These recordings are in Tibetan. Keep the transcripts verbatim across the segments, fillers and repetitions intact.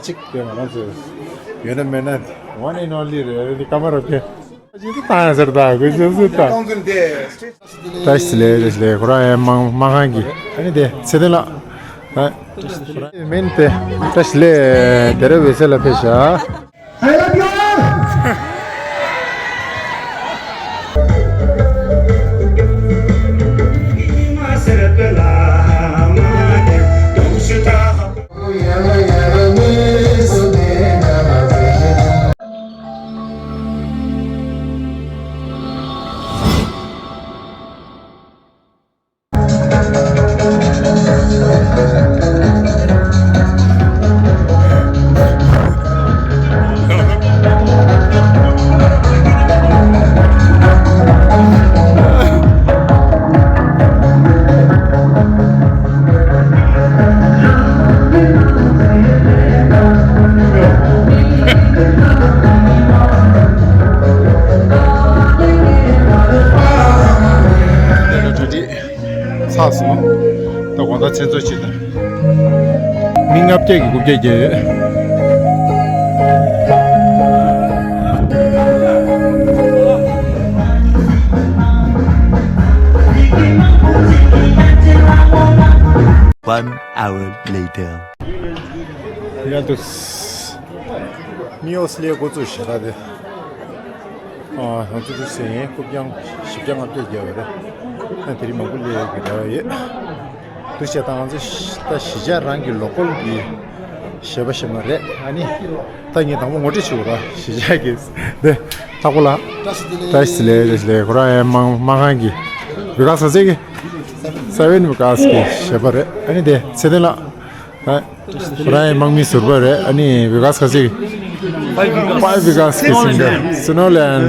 གཅིག་དེ་ང་རང་ཚོ་ཡོད་ན་མེད་ན་one and only རེད། རེད་དེ་ཀ་མ་རོ་ཁེ་ཅི་ད་ཡང་ཟེར་ད་གོས་ཅི་སུ་ད། བཀྲ་ཤིས་བདེ་ལེགས། བཀྲ་ཤིས་བདེ་ལེགས། ཁོ་རང་ཡང་མང་མང་ཁང་གི་ཨ་ནི་དེ་ཚེ་བརྟན་ལགས། ཨ་མིན་དེ་བཀྲ་ཤིས་བདེ་ལེགས། དེ་ར་འོད་ཟེར་ལ་ཕེབས་ཤག I love you all. ཚར་སོང་། ད་དགོང་དག་མཚན་ཚོགས་བྱེད་དང་། མི་ལྔ་བརྒྱ་གི་རྐུབ་བཀྱག་བརྒྱབ་ཡོད། One hour later. ཡ་འདུག་མི་ཡོ་སི་ལེ་འགོ་བཙུགས་ཞེ་དྲག་དེ། ཨ་ང་ཚོ་འདུག་སེ་ཡིན། རྐུབ་བཀྱག་བཞི་བརྒྱ་ལྔ་བརྒྱ་བརྒྱབ་ཡོད་རེད། ཨ་དེ་རིང་མང་པོ་སླེབས་ཡོད་པའི་རེ་བ་ཡོད། འདུག་བྱས་ད་ང་ཚོ་ད་གཞིས་ཆགས་རང་གི་ལོ་ཀལ་གྱི་གཞས་པ་གཞས་མ་རེད། ཨ་ནི་ད་ངས་དང་པོ་ངོ་སྤྲོད་བྱེད་དགོས་ར། གཞིས་ཆགས་ཀྱི་འདི་ལྷག་པ་ལགས། བཀྲ་ཤིས་བདེ་ལེགས། བཀྲ་ཤིས་བདེ་ལེགས། བཀྲ་ཤིས་བདེ་ལེགས། ཁོ་རང་ཡང་མང་མང་ཁང་གི་བི་ཀ་ས་ཚེ་གི་སེ་བེན་བི་ཀ་ས་གི་གཞས་པ་རེད། ཨ་ནི་དེ་ཚེ་བརྟན་ལགས། ཨ་ཁོ་རང་ཡང་དམག་མི་ཟུར་པ་རེད། ཨ་ནི་བི་ཀ་ས་ག་ཚོད་ཀྱི་ཕའི་བི་ཀ་ས་གི་སིང་གར་སི་ནོ་ལེན་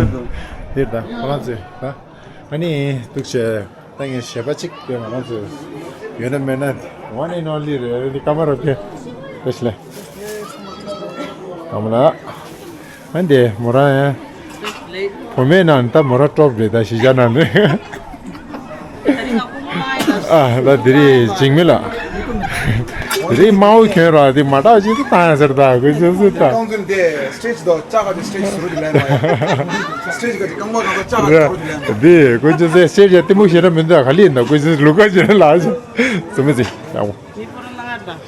འདིར་དང་ཁོ་རང་ཚོས་ད་ཨ་ནི་འདུག་བྱས་ད་ངས་གཞས་པ་གཅིག་དེ་ང་རང་ཚོས་ཡོད་ན་མེད་ན་one and only རེད། རེད་དེ་ཀ་མ་རོ་ཁེ་བེ་ཤི་ལེ་ཀ་མ་ལ། ཨ་འདི་མོ་རང་ཡང་བུ་མོའི་ནང་ད་མོ་རང་ཊོབ་རེད། ད་གཞིས་ཆགས་ནང་ནས། ཨ་ད་དེ་རིང་འཇིགས་མེད་ལགས། དེ་རིང་དམར་པོ་གྱོན་ར་དེ་མ་དྲག་ཅིག་ཏུ་བཏང་ཡ་ཟེར། ད་གོས་ཅི་སུ་ད། ཀང་ཙུན་དེ་སི་ཊེཇ་དོ་ལྕགས་ཀ་དེ་སི་ཊེཇ་ཟུར་དུ་ལེན་མ་ཡ། སི་ཊེཇ་ག་དེ་རྐང་པ་གང་ག་ལྕགས་ཀ་ཟུར་དུ་ལེན་མ་ཡ། དེ་གོས་ཅི་སེ་སི་ཊེཇ་ཡ་གཏི་མུག་ཞེ་དྲག་མི་འདུག་ག་ལི་ཡིན་ད་གོས་ཅི་ལུ་ག་ཅི་ལ་ལགས་ཟེར་མི་ཟེར་ཡ།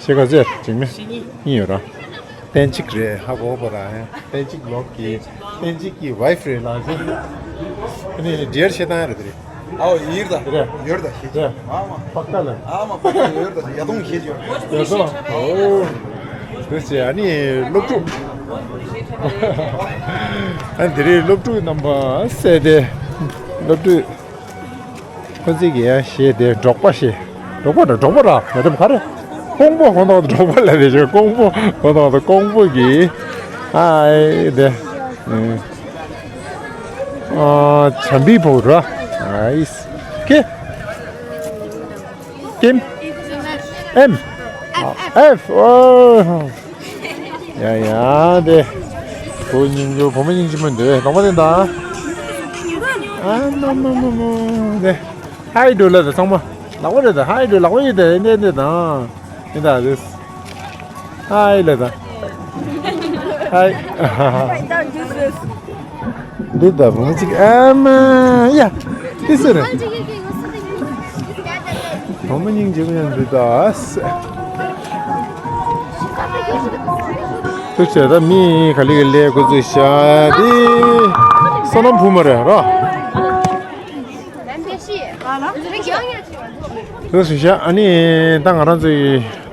ཤེས་ག་ཟེར་འཇིགས་མེད་གཉིས་ཡོད་ར། བསྟན་གཅིག་རེད། ཧ་གོ་བ་ར། བསྟན་གཅིག་ལོག་གི་བསྟན་གཅིག་གི་ཝའི་ཕི་རེད་ལགས་ཟེར། ཨ་ནི་ཌི་ཡར་བཤད་སྟངས་རེད་དེ་རེད། ཨའོ་ཡིར་ད་རེད། ཡོར་ད་ཤེས་རེད། ཨ་མ་པག་ཏ་ལ། ཨ་མ་པག་ཏ་ཡོར་ད་ཡ་དོང་ཤེས་ཡོར། ཡ་དོང་། ཨོ་དེ་ཚེ་ཨ་ནི་སློབ་ཕྲུག་ཨ་ནི་དེ་རིང་སློབ་ཕྲུག་རྣམ་པ་གསལ་ཏེ་སློབ་ཕྲུག་ཁོ་ཚོས་ཀྱི་ཡང་ཞེས་དེ་འབྲོག་པ་ཞེས། འབྲོག་པ་ར་འབྲོག་པ་ར་ཡ་དེ་ག་རེ། ཀོང་པོ་ཁོ་ཐོག་འབྲོག་པ་ལ་རེ་ཞེས། ཀོང་པོ་ཁོ་ཐོག་ཀོང་པོ་གི་ཨ་ཨེ་དེ་ཨ་བྱམས་པའི་བུ་ར་ཨིས་ཀེ་ཀེམ་ཨེམ་ཨེཕ་ཨོ། ཡ་ཡ་དེ། བུ་སྙིང་རྗེ་བུ་མོ་སྙིང་རྗེ་མོ་འདི་ལོང་བ་དེ་ད། ཨ་མ་མ་མ་མ་དེ། ཧའི་འགྲོ་ལ་དེ་ཚང་མ། ལག་པ་རེད་ད་ཧའི་འགྲོ་ལག་པ་ཡིན་ད་ཡིན་ད་ཡིན་ད་དང་། ཡིན་ད་དེ། ཧའི་ལ་ད། ཧའི། འདི་ད་བུ་མོ་གཅིག་ཨ་མ་ཡ། དེ་སུ་རེད། བུ་མོ་སྙིང་རྗེ་མོ་ཡང་འདི་ད་ཨ་སེ། ཐུགས་རྗེ་ཆེ། ད་མི་ག་ལེ་ག་ལེ་འགོ་བཙུགས་ཤག་འདི་བསོད་ནམས་བུ་མོ་རེད་རོ། ཐུགས་རྗེ་ཆེ། ཨ་ནི་ད་ང་རང་ཚོའི་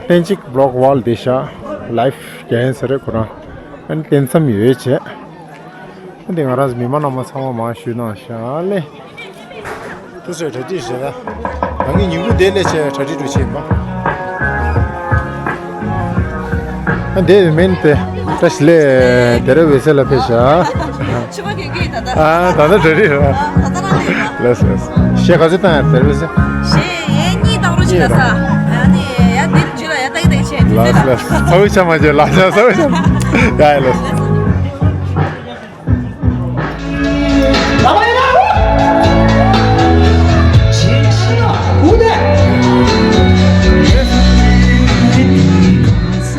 བསྟན་གཅིག་བི་ལོག་ཝོལ་དེ་ཤག་ལའིབ་རྒྱག་ཡིན་ས་རེད་ཁོ་རང་། ཨ་ནི་བསྟན་མཚམས་ཡོད་བྱས། འདི་ང་རང་ཚོ་མི་མང་རྣམ་པ་ཚང་མ་མར་བཞུགས་གནང་ཤག་ལེ། དེ་ཚོས་གྲ་སྒྲིག་བྱས་ན། ང་གཉིས་ཉིན་གུང་དེ་སླེབས་བྱས་གྲ་སྒྲིག་འགྲོ་བྱེད་ཡིན་པ། ཨ་འདི་མིན་ཏེ་བཀྲ་ཤིས་བདེ་ལེགས། དེ་ར་འོད་ཟེར་ལ་ཕེབས་ཤག་ཕྱི་པ་གི་གི་ད་ད། ཨ་ད་ལྟ་གྲ་སྒྲིག་ར། ཨ་ད་ད་རང་ལས་ཡིན་པ། ལགས་སོ་ལགས་སོ། གཞས་ག་ཚོད་བཏང་ཡ་དེ་ར་འོད་ཟེར། གཞས་ཡས་གཉིས་དང་རུ་ཅིག་ལ་ས། ཨ་ནི་ཡ་འདི་ཇུ་ལ་ཡ་ཏག་ཏག་བྱས་དུས་ལགས་ལགས། ཚ་བོ་ཆ་མ་བྱེད་ལགས་ཆ་ཚ་བོ་ཆ། ཡ་ཡ་ལགས།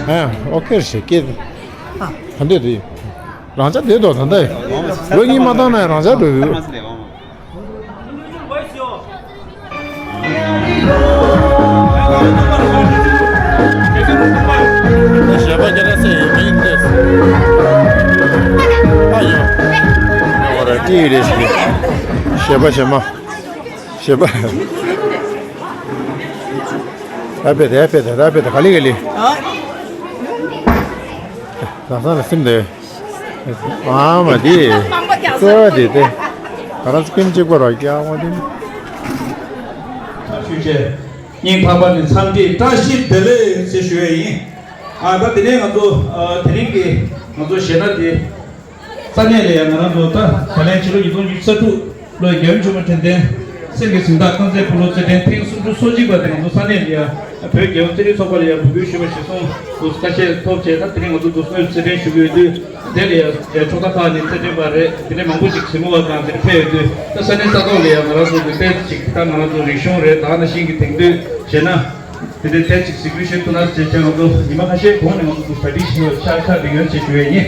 ཨ། ཁེར་ཞིག་སྐད། ད་འདོད་དེ། རང་ཅག་བསྡད་དོ་ད་ལྟ། ལོ་གཉིས་མ་བཏང་ན་རང་ཅག་འགྲོ་ཡོད། ཞེས་པ་རྒྱ་ལ་སེ་ཡིན་མིན་ཏེ། ཨ་ཡོ། ཨོ་ར་ཏི་རེ་ཞིག་ཞེས་པ་ཞེ་མ། ཞེས་པ། ད་པེ་ད་པེ་ད་ད་པེ་ད་ག་ལི་ག་ལི། ད་ས་ལ་སིམ་དེ། ཨ་མ་དེ། ཙོ་དེ་དེ། ད་ར་སྐྱེམས་གཅིག་པ་ར་ཀྱ་མ་དེ། ཞུ་ཆེ། སྙིང་ཐག་པ་ནས་འཚམས་འདྲི་བཀྲ་ཤིས་བདེ་ལེགས་ཞེས་ཞུ་ཡས་ཡིན། ཨ་ད་དེ་ནས་ང་ཚོ་ཨ་དེ་རིང་གི་ང་ཚོ་གཞས་སྣ་དེ། ས་གནས་ལ་ཡང་ང་རང་ཚོ་ད་ད་ལན་ཕྱི་ལོ་ཉིས་སྟོང་ཉི་ཤུ་རྩ་དྲུག་ལོའི་རྒྱལ་ཡུམ་ཆེན་མོ་དྲན་རྟེན་གསེར་གྱི་གཟེངས་རྟགས་དཀར་མཛེས་ཕོ་ལོ་རྩེད་འགྲན་ཐེངས་སུམ་ཅུ་སོ་གཅིག་པ་དེ་ང་ཚོ་ས་གནས་ལ་ཡང་བོད་རྒྱལ་ཡོངས་རྩེད་འགྲན་ཚོགས་པ་ལ་ཡང་འབོད་སྐུལ་ཞུས་པ་གཞིར་བཟུང་དུ་ཁ་ཤས་ཐོབ་བྱས། ད་དེ་རིང་ང་ཚོ་འདུག་སེ་རྩེད་འགྲན་ཞུ་གི་ཡོད་དུས། དེ་ལ་ཡང་ཕྱོགས་མཐའ་ཁག་ནས་རྩེད་འགྲན་པ་རེད། དེ་ནས་མང་པོ་ཅིག་གཟིགས་མོ་བ་དང་དེར་ཕེབས་ཡོད་དུས། ད་ས་གནས་ས་ཐོག་ལ་ཡང་ང་རང་ཚོ་གི་དཔེ་ཅིག་ད་ང་རང་ཚོ་རིག་གཞུང་རེད། ད་ནང་བཞིན་གྱི་དེང་དུས་བྱས་ན། དེ་འདྲའི་ཐད་ཅིག་གཟིགས་འབུལ་ཞུ་ཐུབ་ན་ཅེས་བྱས། ང་ཚོ་ཉི་མ་ཁ་ཤས་གོང་ནས་ང་ཚོ་གྲ་སྒྲིག་ཞུས་པ་ཆ་ཆ་འགྲིག་ཡོད་ཅེས་ཞུ་ཡས་ཡིན།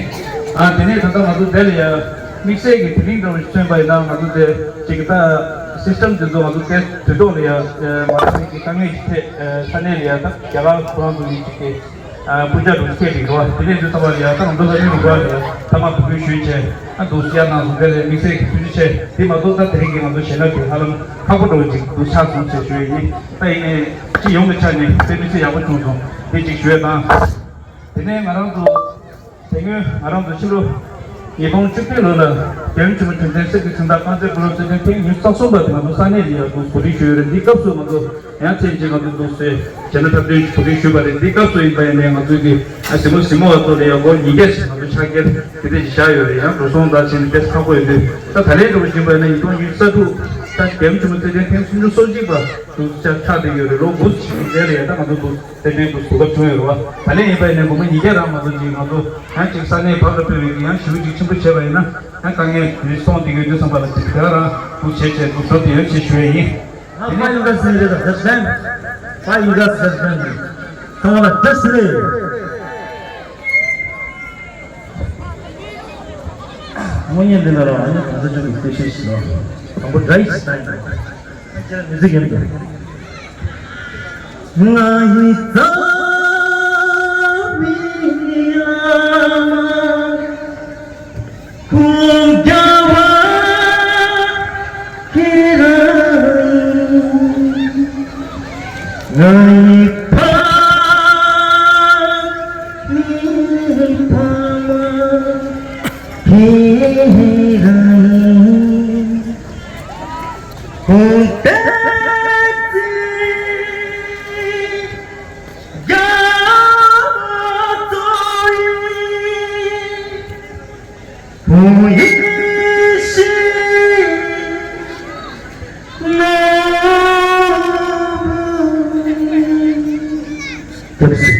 ཨ་དེ་ནས་ད་ལྟ་ང་ཚོ་དེ་ལ་ཡ་དམིགས་བསལ་གྱི་དེ་རིང་འདྲ་བོ་ཞིག་མཚོན་པ་ཡིན་ན། ང་ཚོ་དེ་ཅིག་ད་སིས་ཊམ་དེ་ཚོ་ང་ཚོ་དེ་དུས་ཐོག་ལ་ཡ་མ་རག་པའི་དཀའ་ངལ་ཞིག་ཐད། ས་གནས་ལ་ཡ་ད་རྒྱ་གར་ཁོ་རང་ཚོ་གི་ཅིག་གི་སྤུན་ཀྱག་འདྲ་བོ་ཞིག་ཐད་ཀྱི་འགྲོ་བ། དེ་ནས་དུས་ཚོད་ལ་ཡ་ད་ང་ཚོ་ལ་ནི་རུ་བ་ལ་ཡ་ཐ་མག་འབོད་སྐུལ་ཞུས་བྱས། ཨ་འདུག་སེ་ཡ་ནང་སོང་། དེ་ལས་དམིགས་བསལ་གྱི་ཐུགས་རྗེ་ཆེ། དེ་མ་གཏོགས་ད་དེ་རིང་གི་ང་ཚོ་གཞས་སྣ་དེ་ཧ་ལམ་ཁག་པོ་འདྲ་བོ་ཅིག་འདུག་ཆགས་སོང་ཅེས་ཞུ་ཡས་ཡིན། ད་ཡིན་ནའི་སྤྱི་ཡོངས་ཀྱི་ཆ་ནས་དཔེ་མི་སྲིད་ཡག་པོ་བྱུང་སོང་། དེ་གཅིག་ཞུ་ཡས་དང་། དེ་ནས་ང་རང་ཚོ་དེ་སྔོན་ང་རང་ཚོ་ཕྱི་ལོ་ཉིས་སྟོང་བཅུ་བདུན་ལོ་ལ་རྒྱལ་ཡུམ་ཆེན་མོ་དྲན་རྟེན་གསེར་གྱི་གཟེངས་རྟགས་དཀར་མཛེས་ཕོ་ལོ་རྩེད་འགྲན་ཐེངས་ཉི་ཤུ་རྩ་གསུམ་པ་དེ་ང་ཚོ་ས་གནས་ལ་ཡ་འདུག་གོ་སྒྲིག་ཞུས་ཡོད་རེད། འདི་སྐབས་སུ་ང་ཚོ་ཡང་ཚེ་གཅིག་ང་ཚོ་འདུག་སེ་གཞས་སྣ་འཁྲབ་སྟོན་གོ་སྒྲིག་ཞུས་པ་རེད། འདི་སྐབས་སུ་ཡིན་པ་ཡིན་ནའི་ང་ཚོའི་གི་ཨ་གཟིགས་མོ་གཟིགས་མོ་བ་ཚོ་ལ་ཡ་ལོ་ཉིས་བརྒྱ་ཞིག་ང་ཚོ་ཕྱག་འཁྱེར་དེ་འདྲ་ཞིག་བཞག་ཡོད་རེད། ཡང་འགྲོ་སོང་དང་བྱས་ནས་དཔེ་ཁག་པོ་ཡོད་དུས། ད་ད་ལན་འགྲོ་བཞིན་པ་ཡིན་ན་ཉིས་སྟོང་ཉི་ཤུ་རྩ་དྲུག་ད་རྒྱལ་ཡུམ་ཆེན་མོ་རྩེད་འགྲན་ཐེངས་སུམ་ཅུ་སོ་གཅིག་པ་འདུག་ཆགས་བསྡད་ཡོད་རེད། ལོ་དགུ་ཞིག་གི་རྗེས་ལ་ཡ་ད་ང་ཚོ་འདུག་རྩེད་འགྲན་དུ་ཟུར་ཕབ་བྱུང་ཡོད་རེད་བ། ད་ལན་ཡིན་པ་ཡིན་ནའི་སྒོར་མོ་ཉིས་བརྒྱ་རང་མ་གཏོགས་ཅིག་ང་ཚོ་ཡང་ཅིག་ས་གནས་བར་ལ་སྤེལ་བའི་གི་ཡང་ཞེ་པོ་ཅིག་ཆེན་པོ་བྱས་པ་ཡིན་ན་ཡང་དཀའ་ངལ་ཞེ་པོ་ཅིག་སོང་བསྡད་ཀྱི་ཡོད་དུས་ཙམ་པ་ལ་ཅིག་དེ་ག་རང་འདུག་བྱས་བྱས་འདུག་བཟོ་དེ་ཡོད་ཅེས་ཞུ་ཡས་ཡིན། དེ་ནས་ཡིན་པ་ཟེར་རེད། ད་ཟེར་ད་ཡིན་པ་ཟེར་ཟེར་ནས་ཚང་མ་ལ་བཀྲ་ཤིས་བདེ་ལེགས། དངོས་གནས་འདི་ལ་ར་ཨ་ནི་གང་ཟག་ཅུང་གི་སྐད་ཆ་ཞིག་ལ་དང་པོ་སྒྲ་ཡིས་ཞིག་བཏང་ཡིན། ཁྱེད་རང་མི་ཚེ་རྒྱབ་ཀྱང་། ང་ཡི་རྩ་བའི་བླ་མ་ཀུན་ཀྱང་བ་ཁྱེད་རང་ཡིན། ང་ཡི་ཕ་མའི་ཕ་མ་ཁྱེད་རང་ཡིན། ཁོང་ལྟ་ཚེ་རྒྱ་མཚོ་ཡི་བུ་ཡིན་ཞེས་ནོར་བུ།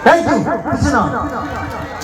Thank you. ཐུགས་རྗེ་གནང་།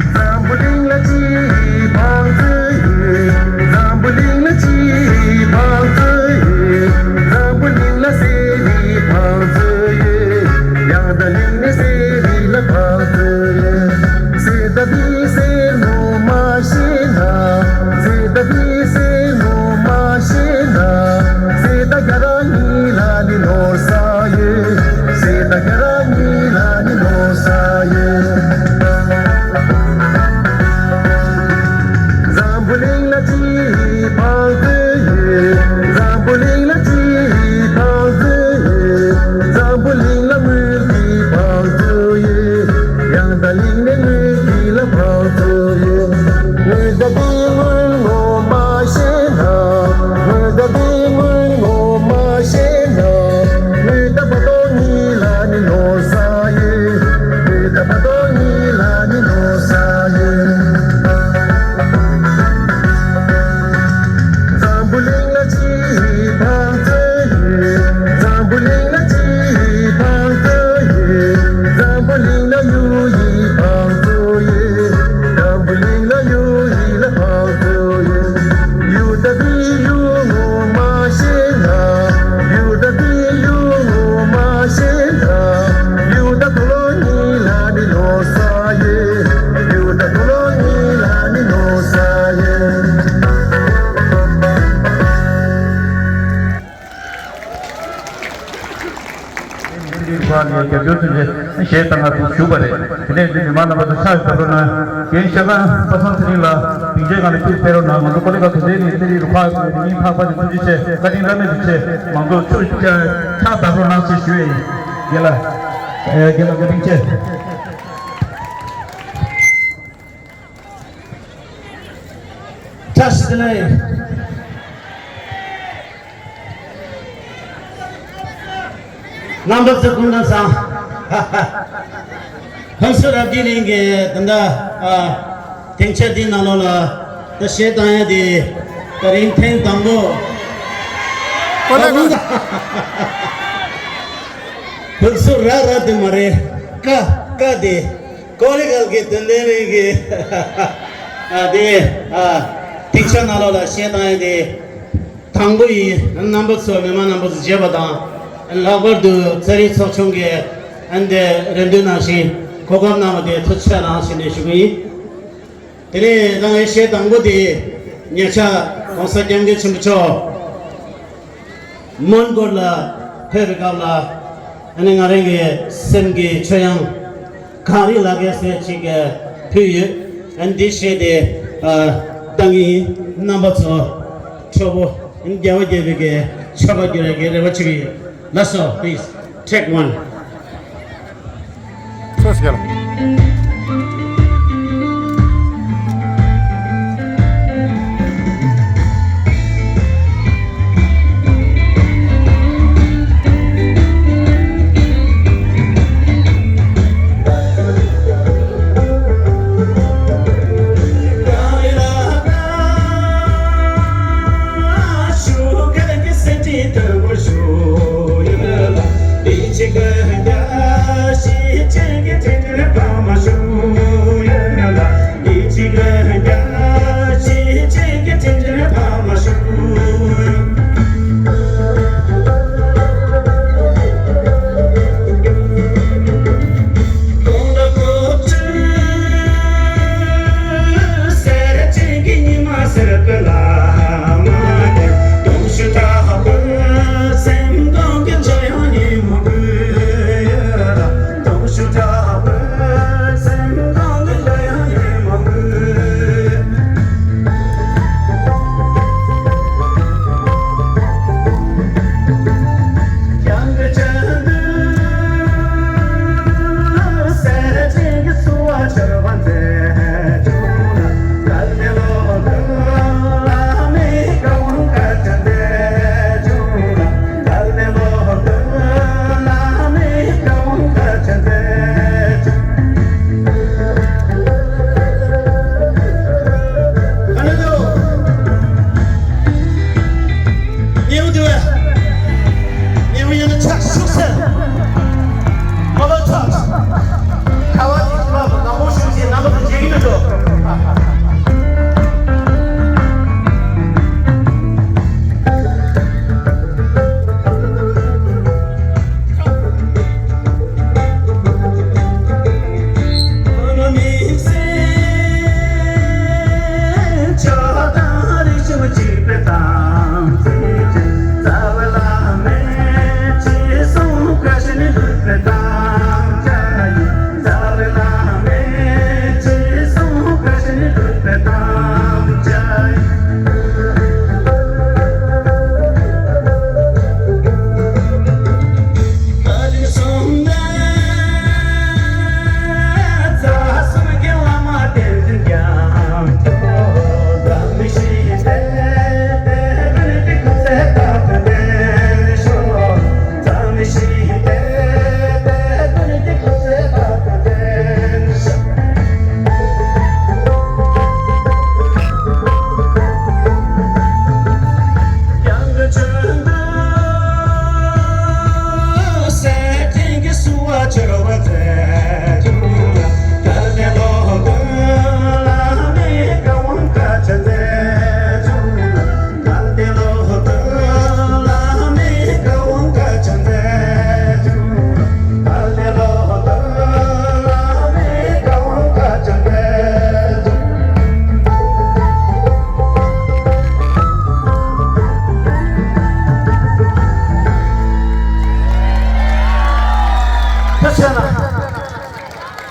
འཛམ་བུ་གླིང་ལ་ཅི་ཕན་ཚུན་ཡོད། འཛམ་བུ་གླིང་ལ་ཅི་ཕན་ཚུན་ཡོད། འཛམ་བུ་གླིང་ལ་སེ་རི་ཕན་ཚུན་ཡོད། ཡང་ད་གླིང་ནས་སེ་རི་ལ་ཕན་ཚུན་ཡོད། སེ་ད་བི་སེ་ནོ་མ་ཤེས་ན། སེ་ད་བི་སེ་ནོ་མ་ཤེས་ན། སེ་ད་རྒྱ་ར་གཉིས་ལ་ནི་ནོར་ས་ཡོད། སེ་ད་རྒྱ་ར་གཉིས་ལ་ནི་ནོར་ས་ཡོད། འཛམ་བུ་གླིང་ལ་ཅི་ཕན་ཚུན་ཡོད། འཛམ་བུ་གླིང་ལ་ཅི་ཕན་ཚུན་ཡོད། འཛམ་བུ་གླིང་ལ་དངུལ་གྱི་ཕན་ཚུན་ཡོད། ཡང་ད་གླིང་ནས་དངུལ་གྱི་ལ་ཕན་ཚུན་ཡོད། དངུལ་ད་དེ་དངུལ་ངོ་མ་ཤེས་ན། དངུལ་ད་དེ་དངུལ་ངོ་མ་ཤེས་ན། དངུལ་ད་བ་དོ་གཉིས་ལ་ནི་ནོར་ས་ཡོད། དངུལ་ད་བ་དོ་གཉིས་ལ་ནི་ནོར་ས་ཡོད། འཛམ་བུ་གླིང་ལ་ཅི་ཕན་ཚུན་ཡོད། འཛམ་བུ་གླིང་ལ་ཅི་ཕན་ཚུན་ཡོད། འཛམ་བུ་གླིང་ལ་གཡུ་ཡི་ཕན་ཚུན་ཡོད། འཛམ་བུ་གླིང་ལ་གཡུ་ཡི་ལ་ཕན་ཚུན་ཡོད། གཡུ་ད་བི་གཡུ་ངོ་མ་ཤེས་ན། གཡུ་ད་བི་གཡུ་ངོ་མ་ཤེས་ན། གཡུ་ད་དུ་ལོ་གཉིས་ལ་ནི་ནོར་ས་ཡོད། གཡུ་ད་དུ་ལོ་གཉིས་ལ་ནི་ནོར་ས་ཡོད། འདི་ཁ་ནས་རྒྱབ་སྐྱོར་ཐུབ་རྗེས་གཞས་བཏང་ག་ཐུག་ཞུས་པ་རེད། དེ་ནས་འདི་མི་མང་རྣམ་པ་ཚོ་ཕྱག་བརྡབ་རོགས་གནང་། རྒན་ཤ་ཁང་པ་སངས་ཚེ་རིང་ལགས་སྡིངས་ཆའི་སྒང་ལ་ཐུག་ཕེབས་རོགས་གནང་། ང་ཚོ་ཀོ་ལི་ག་དོན་ལྡན་གླིང་གསེར་རི་རུ་ཁག་གི་མི་སྣ་འཕགས་པ་དེ་ཐུགས་རྗེ་ཆེ། བཀའ་དྲིན་བླ་མེད་དུ་ཆེ། མང་ཚོགས་ཕྱོགས་ཕྱག་བརྡབ་རོགས་གནང་ཞེས་ཞུ་ཡས་ཡིན། རྒན་ལགས། རྒན་ལགས་བཀའ་དྲིན་ཆེ། བཀྲ་ཤིས་བདེ་ལེགས། རྣམ་པ་ཚོ་སྐུ་ཁམས་བཟང་། ཧོན་སུར་རབ་རྒྱས་གླིང་གི་ད་ལྟ་ཨ་སྡིངས་ཆ་འདི་ནང་ལོགས་ལ་ད་གཞས་བཏང་ཡ་དེ་ད་རིང་ཐེངས་དང་པོ། ཧོན་སུར་ར་ར་དེ་མ་རེད། ཀ་ཀ་དེ། ཀོ་ལི་གལ་གྱི་དོན་ལྡན་རིགས་ཀྱི་ཨ་དེ་ཨ་སྡིངས་ཆ་ནང་ལོགས་ལ་གཞས་བཏང་ཡ་དེ་དང་པོ་ཡིན། རྣམ་པ་ཚོ་མི་མང་རྣམ་པ་ཚོ་མཇལ་བ་དང་། ལྷག་པར་དུ་ཚ་རིག་ཚོགས་ཆུང་གི་ཨ་འདི་རེ་འདུན་ནང་བཞིན་གོ་སྐབས་གནང་བ་དེ་ཐུགས་རྗེ་ཆེ་གནང་ཞེས་ནས་ཞུ་གི་ཡིན། དེ་ནས་ད་ངའི་གཞས་དང་པོ་དེ་ཉེ་ཆར་༸གོང་ས་༸སྐྱབས་མགོན་ཆེན་པོ་མཆོག་མོན་གྷོ་ལ་ཕེབས་པའི་སྐབས་ལ་ཨ་ནི་ང་རང་གི་སེམས་ཀྱི་མཆོད་དབྱངས་གངས་རི་ལ་གས་ཟེར་ཅིག་ཕུལ་ཡོད། ཨ་འདི་བཤད་དེ་ཨ་བཏང་གི་ཡིན། རྣམ་པ་ཚོ་ཁྲོ་བོ་རྒྱལ་བ་རྒྱལ་བའི་གི་ཆོ་ག་བསྒྱུར་ཡ་གི་རེ་བ་བྱེད་ཀྱི་ཡོད། ལགས་སོ། Please, take one. ཁྲོས་གལ།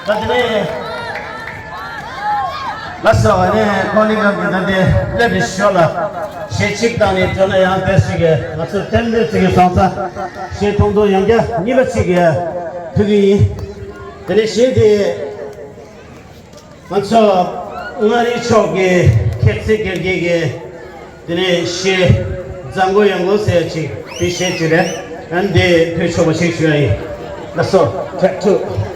ད་དེ་ནས། ལགས་སོ། ཨ་ནི་ཁོང་གཉིས་ཀྱི་ད་ལྟའི་སླེབས་པའི་ཞོར་ལ་གཞས་གཅིག་བཏང་ནས་འགྲོ་ན་ཡང་བསྡད་ཞིག་གི་ང་ཚོ་ཏན་ཏན་ཅིག་གི་སོང་ཙང་གཞས་ཐུང་ཐུང་ཡང་བསྐྱར་གཉིས་པ་ཅིག་གི་ཕུལ་གི་ཡིན། དེ་ནས་གཞས་དེ་ང་ཚོ་མངའ་རིས་ཕྱོགས་ཀྱི་ཁྱེད་ཚེ་དགེ་རྒྱལ་གྱི། དེ་ནས་གཞས་འཛམ་མགོན་ཡོང་སྒོ་ཟེར་ཅིག་དེ་གཞས་ཅིག་རེད། ཨ་ནི་དེ་ཕུལ་ཆོག་པ་ཞིག་ཞུ་ཡ་ཡིན། ལགས་སོ། Track two.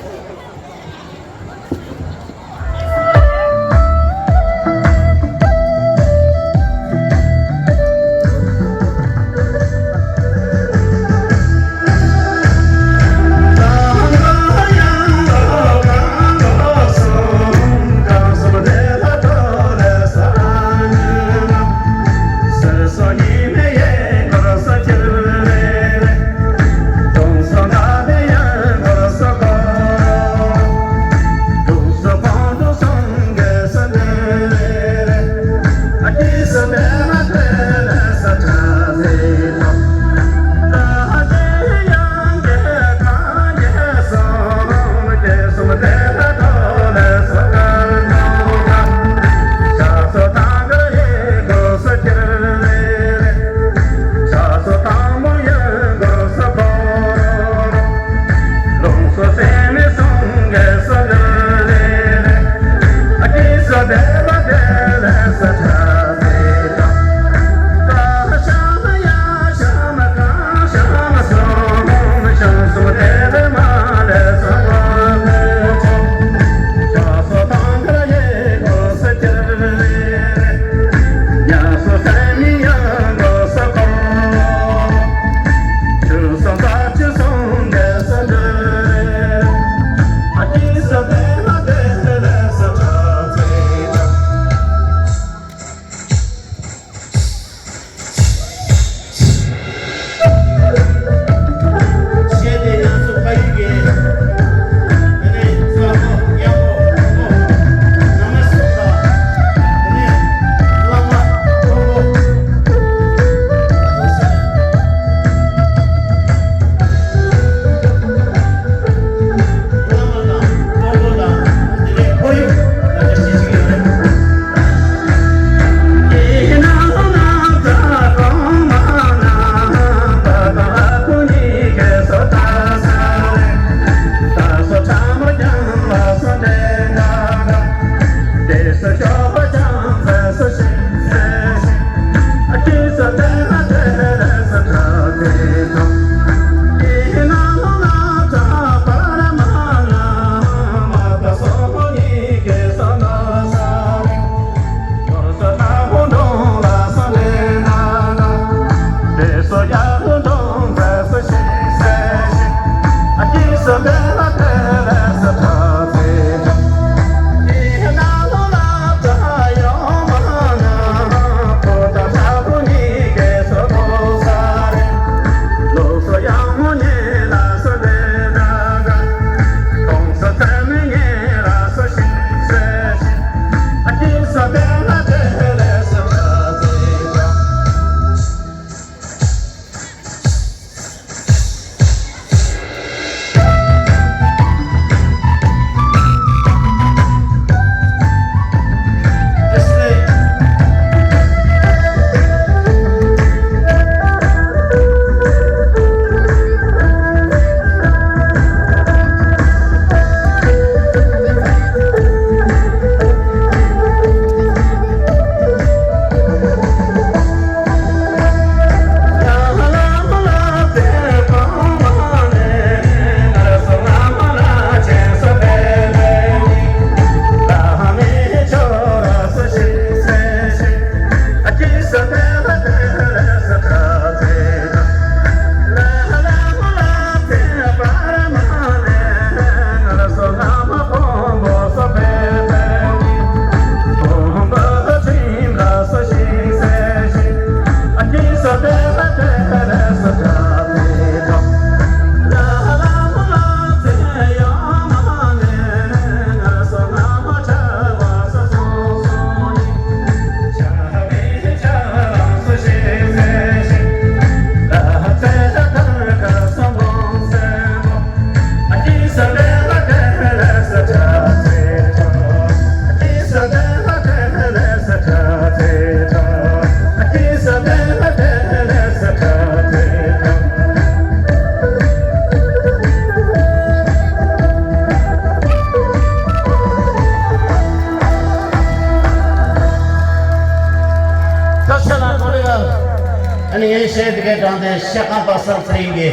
ཨ་ནི་ངས་བཤད་དེ་གའི་དྲང་དེ་ཤ་ཁང་པ་སངས་ཚེ་རིང་གི་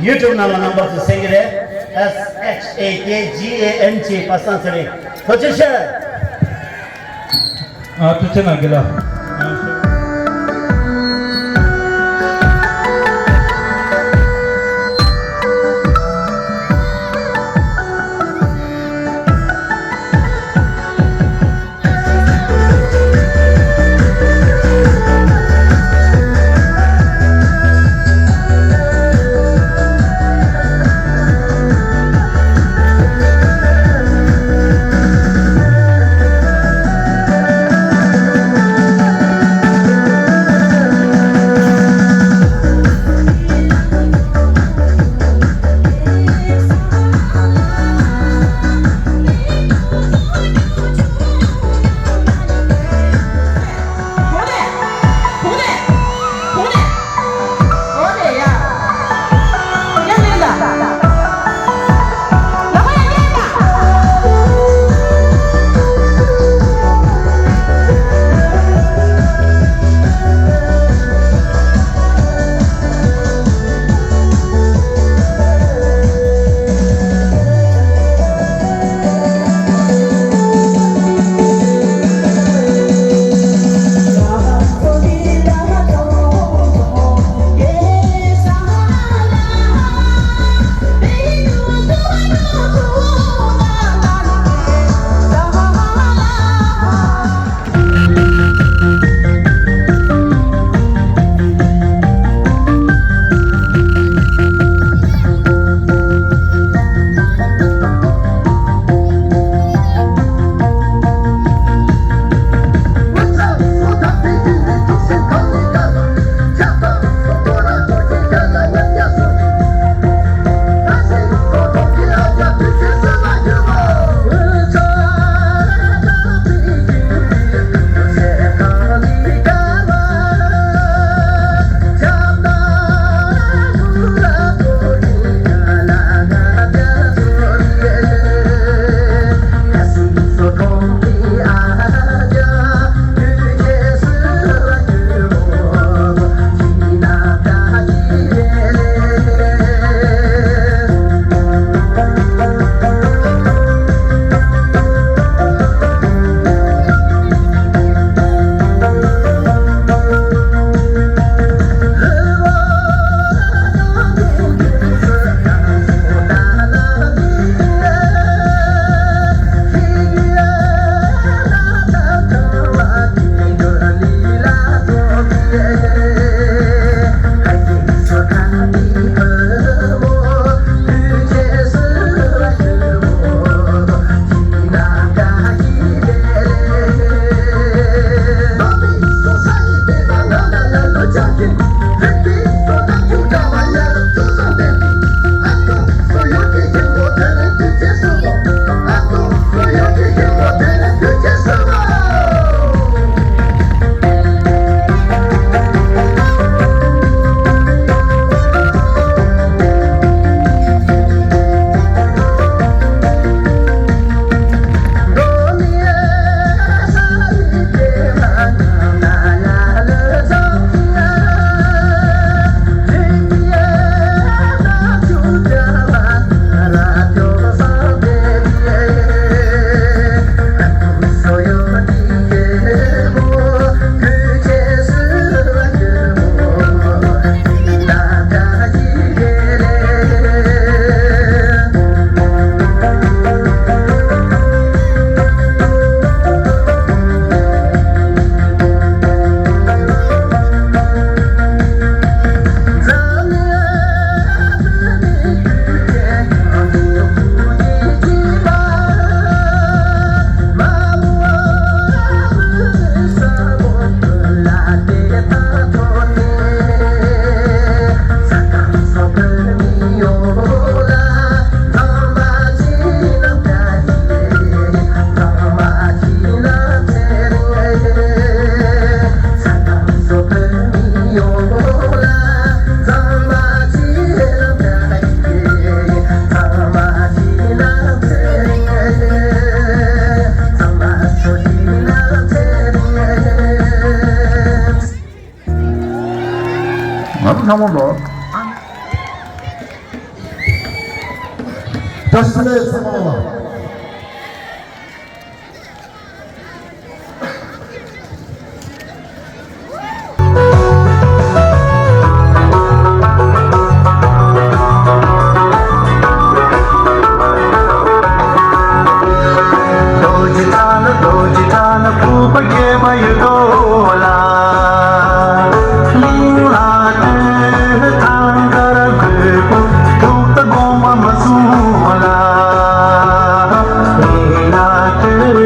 ཡུ་ཊུབ་ནང་ལ་རྣམ་པ་ཚོས་གསན་གི་རེད། S H A K G A N G པ་སངས་ཚེ་རིང་། ཐུགས་རྗེ་ཆེ། ཨ་ཐུགས་རྗེ་གནང་གི་ལ། ཨ་ནི་ཚང་མ་ལོ། བཀྲ་ཤིས་བདེ་ལེགས་ཚང་མ་ལ། རྡོ་རྗེ་གྲགས་ལ་རྡོ་རྗེ་གྲགས་ལ་ཕུར་པ་རྒྱས་པ་ཡོད་དོ་ལ། གླིང་ལ་སྟོད་ཐང་དཀར་རྒོད་པོ་ཐུགས་ད་དགོངས་པ་མ་ཚོམས་ལ། གླིང་ལ་སྟོད་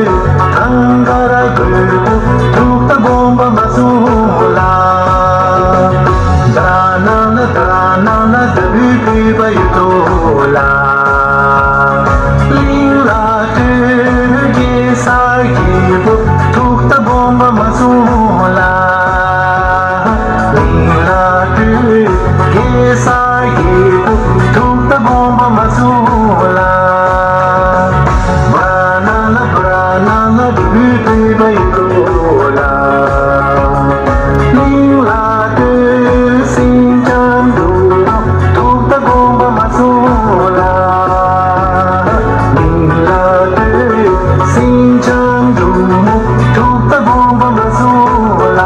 ཐང་དཀར་རྒོད་པོ་ཐུགས་ད་དགོངས་པ་མ་ཚོམས་ལ། དྷ་ར་ན་ལ་དྷ་ར་ན་ལ་ལྟ་བུའི་བོད་པ་ཡོད་དོ་ལ། གླིང་ལ་སྟོད་གེ་སར་རྒྱལ་པོ་ཐུགས་ད་དགོངས་པ་མ་ཚོམས་ལ། གླིང་ལ་སྟོད་གེ་སར་རྒྱལ་པོ་ཐུགས་ད་དགོངས་པ་མ་ཚོམས་ལ། བྷ་ར་ན་ལ་བྷ་ར་ན་ལ་འབྲུག་པའི་བོད་པ་ཡོད་དོ་ལ། གླིང་ལ་སྟོད་སེང་ལྕམ་འབྲུག་མོ་ཐུགས་ད་དགོངས་པ་མ་ཚོམས་ལ། གླིང་ལ་སྟོད་སེང་ལྕམ་འབྲུག་མོ་ཐུགས་ད་དགོངས་པ་མ་ཚོམས་ལ།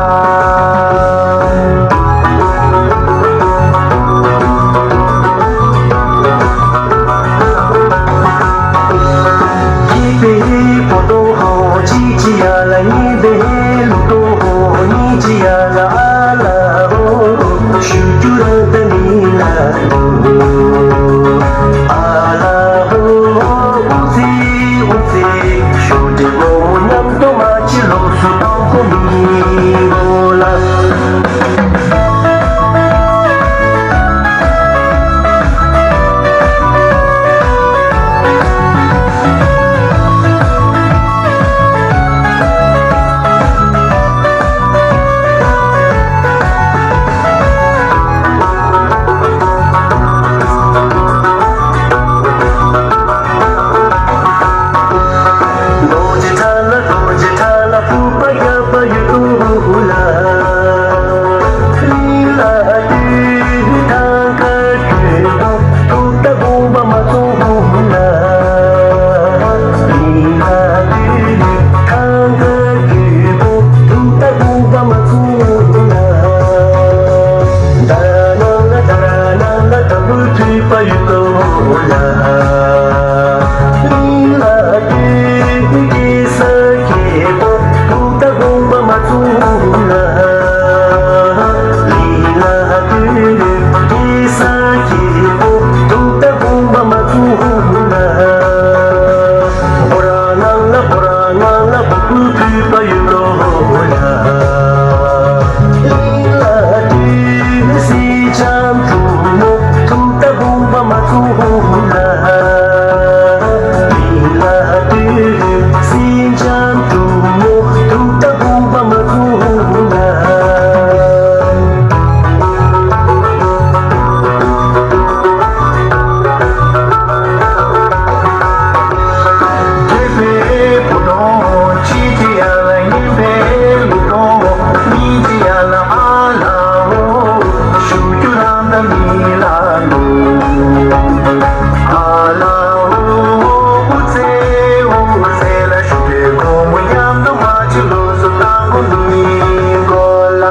སྐྱེས་པའི་བུ་དོ་ཧོ་གཅིག་གཅིག་ཡ་ལ་གཉིས་པའི་ལུག་དོ་ཧོ་གཉིས་གཅིག་ཡ་ལ་ཨ་ལ་ཧོ་ཞུ་རྒྱུ་ར་ད་མི་ལ་ཨ་ལ་ཧོ་ཨུ་ཙི་ཨུ་ཙི་ཞུ་དེ་ལོ་མོ་མཉམ་དུ་མ་ཅི་ལོ་སུ་དང་ཁོ་མི་གོ་ལ། རྡོ་རྗེ་གྲགས་ལ་རྡོ་རྗེ་གྲགས་ལ་ཕུར་པ་རྒྱས་པ་ཡོད་དོ་ལ། གླིང་ལ་སྟོད་ཐང་དཀར་རྒོད་པོ་ཐུགས་ད་དགོངས་པ་མ་ཚོམས་ལ། གླིང་ལ་སྟོད་ཐང་དཀར་རྒོད་པོ་ཐུགས་ད་དགོངས་པ་མ་ཚོམས་ལ། དྷ་ར་ན་ལ་དྷ་ར་ན་ལ་དམ་པོའི་ཐུབ་པ་ཡོད་དོ་ལ། གླིང་ལ་སྟོད་གེ་སར་རྒྱལ་པོ་ཐུགས་ད་དགོངས་པ་མ་ཚོམས་ལ། གླིང་ལ་སྟོད་གེ་སར་རྒྱལ་པོ་ཐུགས་ད་དགོངས་པ་མ་ཚོམས་ལ། ཕོ་བྲང་ནང་ལ་ཕོ་བྲང་ནང་ལ་བ་སྤུའི་ཕུད་པ་ཡོད་དོ་ལ། གླིང་ལ་སྟོད་སེང་ལྕམ་འབྲུག་མོ་ཐུགས་ད་དགོངས་པ་མ་ཚོམས་ལ། གླིང་ལ་སྟོད་སེང་ལྕམ་འབྲུག་མོ་ཐུགས་ད་དགོངས་པ་མ་ཚོམས་ལ། སྐྱེས་པའི་བུ་དོ་གཅིག་གཅིག་ཡ་ལ་གཉིས་པའི་ལུག་དོ་གཉིས་གཅིག་ཡ་ལ་ཨ་ལ་ཧོ་ཞུ་རྒྱུ་རང་ད་མི་ལ་ལུ་ཨ་ལ་ཧོ་ཨུ་ཙེ་ཨུ་ཙེ་ལ་ཞུ་བའི་གོ་མོ་མཉམ་དུ་མ་ཅི་ལོ་སུ་དང་གོ་མི་གོ་ལ།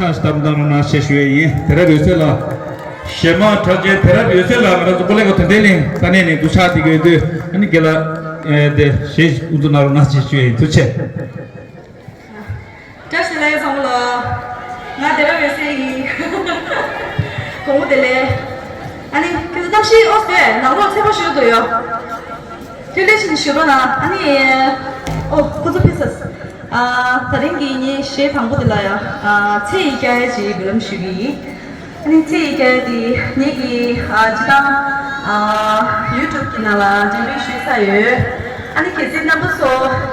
ཕྱག་བཏབ་གནང་རོགས་གནང་ཞེས་ཞུ་ཡས་ཡིན། དེ་རབས་ཡོད་ཚད་ལ། གཞས་མ་གྲགས་ཅན་དེ་རབས་ཡོད་ཚད་ལ་ང་རང་ཚོ་ཀོ་ལེ་གོ་དོན་ལྡན་གླིང་ས་གནས་ནས་འདུ་ཕྱག་འདི་གི་ཡོད་དུས་ཨ་ནི་དགེ་ལགས་དེ་གཞས་དབུ་འཛུགས་གནང་རོགས་གནང་ཞེས་ཞུ་ཡས་ཡིན། ཐུགས་རྗེ་ཆེ། བཀྲ་ཤིས་བདེ་ལེགས་བཟང་པོ་ལ། ང་དེ་རབས་ཡོད་ཚད་ཡིན། དགོང་མོ་བདེ་ལེགས། ཨ་ནི་ཁྱེད་ཚོ་གནམ་གཤིས་ཨོ་སེ་ནང་ལོགས་ཚ་པོ་ཞིག་འདུག་ཡོད། ཐུགས་རྗེ་ཆེ་ཞུ་རོགས་གནང་། ཨ་ནི་ཨོ་ཁོ་ཚོ་ཕེབས་ས། ཨ་ད་རིང་གི་ངའི་གཞས་དང་པོ་དེ་ལ་ཡ་ཨ་ཚེ་ཡི་སྐྱ་ཡ་ཅིག་འབུལ་ལམ་ཞུ་གི་ཡིན། ཨ་ནི་ཚེ་ཡི་སྐྱ་ཡ་དེ་ངེད་ཀྱི་ཨ་སྤྱི་བཏང་ཨ་ཡུ་ཊུབ་ཀྱི་ནང་ལ་འགྲེམས་སྤེལ་ཞུས་ཚར་ཡོད། ཨ་ནི་གལ་སྲིད་རྣམ་པ་ཚོ་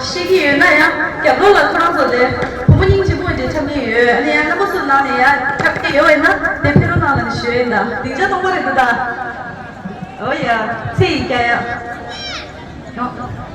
ཤེས་ཀྱི་ཡོད་ན་ཡང་རྒྱབ་ལོགས་ལ་ཁོ་རང་ཚོ་དེ་བུ་མོ་སྙིང་རྗེ་མོ་འདྲ་འཁྲབ་མཁན་ཡོད། ཨ་ནི་ཡང་རྣམ་པ་ཚོ་ནང་ནས་ཡང་འཁྲབ་མཁན་ཡོད་པ་ཡིན་ན་དེ་ཕེབས་རོགས་གནང་ལབ་ནས་ཞུ་ཡ་ཡིན་ད། སྡིངས་ཆ་སྟོང་པ་རེད་འདུག་ད། ཨོ་ཡ། ཚེ་ཡི་སྐྱ་ཡ། ཡོང་།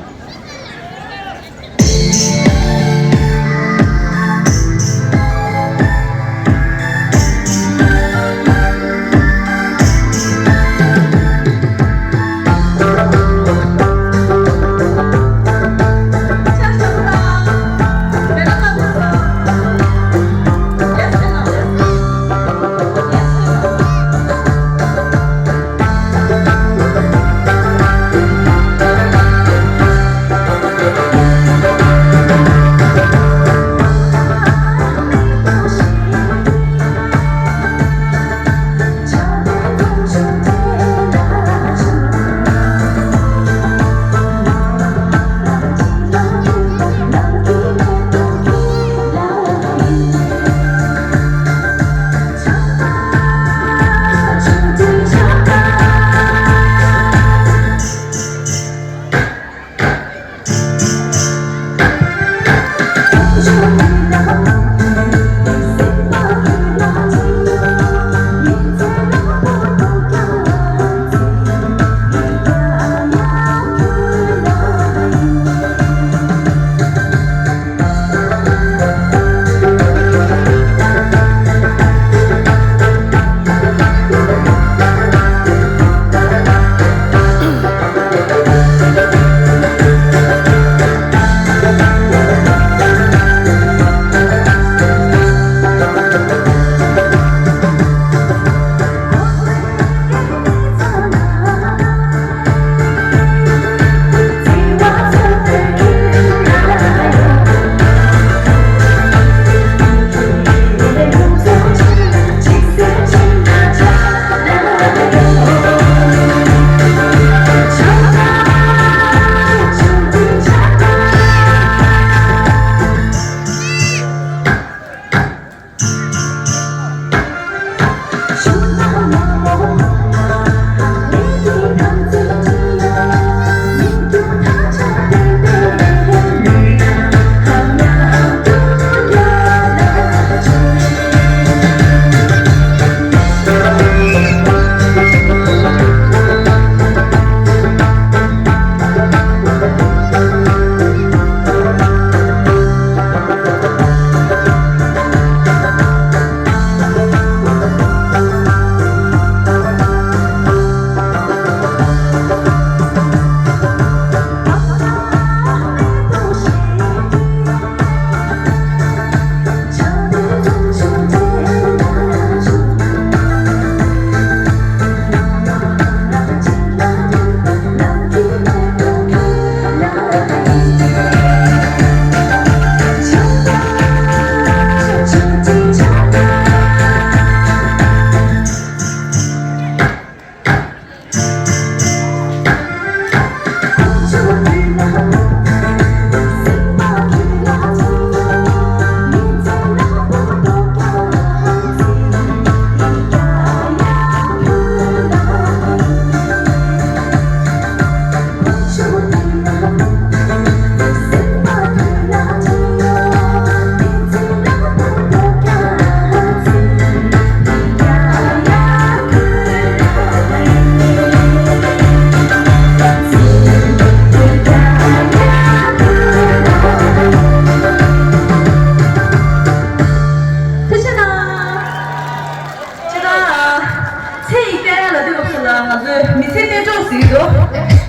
ཟེར་གྱི་འདུག་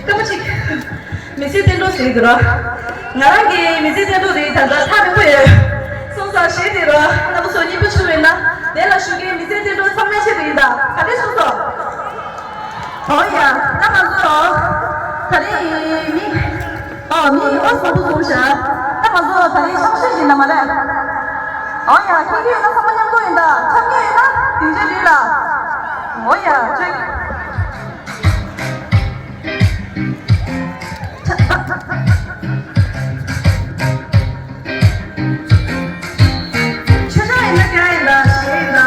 སྐར་མ་གཅིག་མི་ཚེ་བསྟན་འགྲོ་ཟེར་གྱི་འདུག་ར། ང་རང་གི་མི་ཚེ་བསྟན་འགྲོ་རེད། ད་ལྟ་ཐག་རིང་པོ་ཡོད། སོང་ཙང་གཞས་དེ་ར་རྣམ་པ་ཚོ་སྙིང་པོ་ཆུ་མེད་ན་དེ་ལ་ཞུགས་མཁན་མི་ཚེ་བསྟན་འགྲོ་ཚང་མའི་ཆེད་དུ་ཡིན། ད་ག་འདྲས་སོང་ཙང་། ཨོ་ཡ། ད་ང་ཚོ་ད་རེས་མི་ཨོ་མི་ཨོ་བཟང་པོ་བཟུང་བཞག་ད་ང་ཚོ་ད་རེས་ཤང་ཤོད་ཡིན་ན་མ་རེད། ཨོ་ཡ། ཁྱེད་ཀྱི་ཡོད་ན་ཚང་མ་མཉམ་དུ་ཡིན། ད་འཁྲབ་མཁན་ཡོད་ན་དེ་འདྲས་རེད་ལ། ཨོ་ཡ། ཅོ། ཆོས་ཆོས་ཡིན་ན་རྒྱག་ཡིན་ད་གཞས་ཡིན་ད།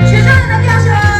ཆོས་ཆོས་ཡིན་ན་རྒྱག་ཤོག་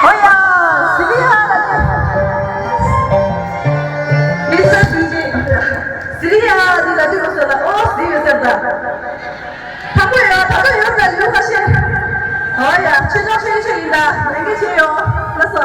ཨོ་ཡ། སི་རི་ཡ་ལ་ནི། མི་ས་སི་ཇི། སི་རི་ཡ་འདི་ལ་འདི་མོ་ཟེར་ལ། ཨོ་སི་ཡོད་ཟེར་ད། དང་པོ་ཡ་ད་ལྟ་ཡོད་ད་ཡོད་ཁ་ཤས། ཨོ་ཡ། ཆོས་ཆོས་ཆོས་ཆོས་ཡིན་ད། ལེན་གི་ཆེ་ཡོ། ལགས་སོ།